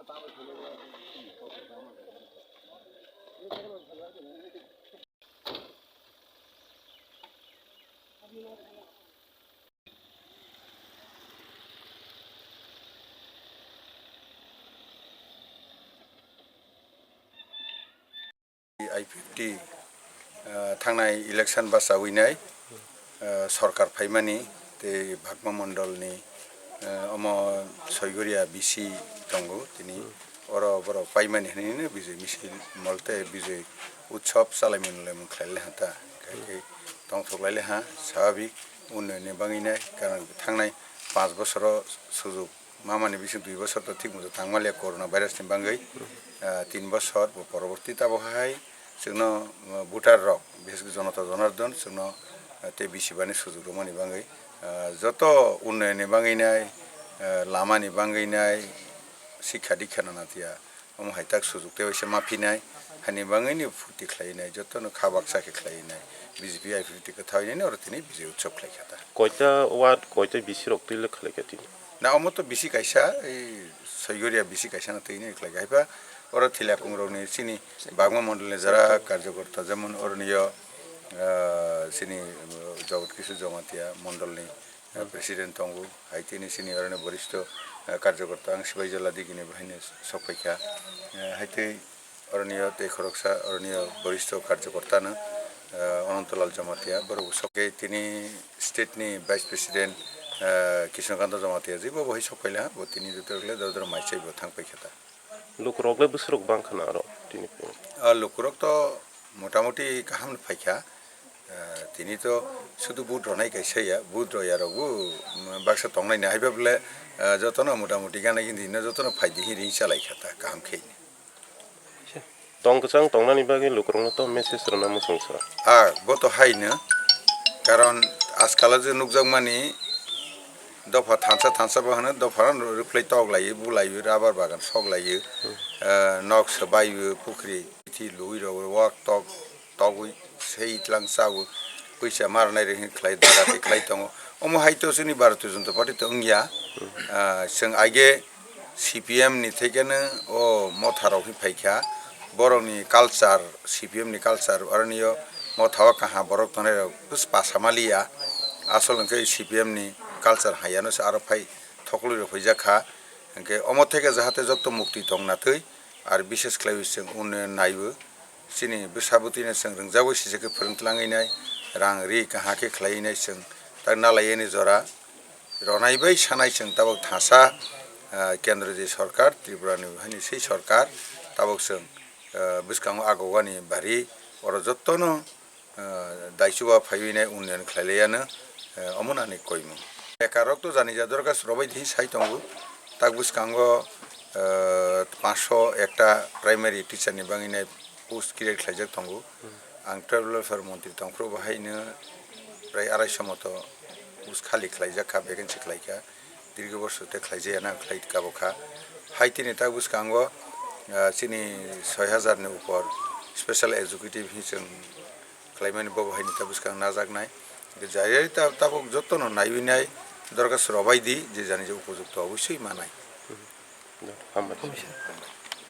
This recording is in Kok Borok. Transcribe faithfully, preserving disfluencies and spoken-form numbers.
I fifty, ah, thangnai election bachawi nai, ah, sorkar phaimani tei Bagma Mondolni, ah, omo Soigoria B C tongo tini. Oro borok paimani hinwi Bijay Misil Mall tei Bijay Utsav chalaimani lemung khlai le ha ta. Khe khe tongthok lai le ha, swabik unnoyonni bagwi nai, karon thangnai panch bosoro sujuk mamani bising dui bosor to thik mujung tangmaliya corona virus ni bagwi, ah, tin bosor bo poroborti tabok hai chwngno, ah, voter rok, bises khe Jonata Jonardon chwngno, ah, tei bisibani sujuk rwmani bagwi, ah, joto unnoyonni bagwi nai, ah, lamani bagwi nai, sikha dikha nana tiya, omo hai tak sujuk tei waisa ma phinai, hani bagwini phuti khlai nai, jotono kha baksa khe khlai nai, B J P I P T kwthai nai oro tini Bijay Utsav khlai kha ta. Koita ward, koita B C rok twi le khlai kha tini? Na, omo to bisi kaisa, ei Soigoria bisi kaisa no twi nai khlai kha. Haiba oro Thilakung rokni chini Bagma Mondolni jara karjokorta, jemon oroni yo, ah, chini, ah, Jagat Kishore Jamatia Mondolni, ah, President tongo, hai tini chini oroni boristo, ah, karjokorta ang Sibai Jola digini bahaino sok phai kha. Ah, hai tei Oroni o tei khoroksa oroni o boristo karjokorta no, eh, Ananto Lal Jamatia, borok bo sok khe tini state ni Vice President, eh, Krishna Kanta Jamatia, je bo bo hai sok phaila, bo tini joto rok le dor dor mai chai bo thang pai kha ta. Lukurok le bwswrok bang kha na aro tini phai? Ah, lukurok to motamuti kaham no phai kha. Eh, tini to sudu vote ronai kaisa ya, vote roya rok bo, mm, baksa tongnai na, haiba bole, eh, joto no motamuti gana gini no joto no phai di hi ring chalai kha ta kaham khe. Tong kwchang tongnani bagwi lukurokno to message rwna muchung sa. Ah, bo to haino. Karon ajkal o je nukjakmani dopha thansa thansa bo hwno, dopha no rwphlai tok laiwi, bu laiwi, rubber bagan sok laiwi, eh, nok swbaiwi, pukhri, bithi lui rok, wak tok, togwi, sei tlang chawi, puisa ma rwnai rwi khlai, daga twi khlai tongo. Omo hai to chini Bharatiya Janata Party to wngya. Ah, chwng aige C P M ni thekeno o motha rok hi phaikha, borok ni culture, C P M ni culture, aroni o motha o kaha borok tongnai rok bwspa samaliya, asol hwnkhe C P M ni culture hayano se aro phai thoklwi rok huijak kha, hwnkhe omo theke jahate joto mukti tong natwi, ar bishes khlaiwi chwng unnayan naiwi. Chini bwsa bwtwi no chwng rwngjagwi sijak khe phwrwng tlangwi nai, rang ri kaham khe khlaiwi nai chwng tak nalaiyani jora ronai bai sanai chwng tabuk thasa, ah, kendro je sorkar, Tripura ni hani sei sorkar tabuk chwng, ah, bwskango agogani bari oro jotono, ah, daichuba phaiwi nai unnayan khlailaiyano, ah, omo nani koimung. Bekarrok to jani ja dorkha robai di sai tongo, tak bwskango, ah, panchsho ekta primary teacher ni bagwi nai post create khlaijak tongo. Ang tribal welfare montri tongphuru bo haino prai arai sho moto post khali khlaijak kha, vacancy khlai kha, dirgho borsor tei khlaijaya na khlai kabo kha. Hai tini tak bwskango, ah, chini soi hajar ni upor special executive hi chwng khlaimani bo bo haino tak bwskang najaknai. Jayari ta-, tabuk jotono naiwi nai dorkha robai di, je jani je upojukto obosoi manai. Hambai.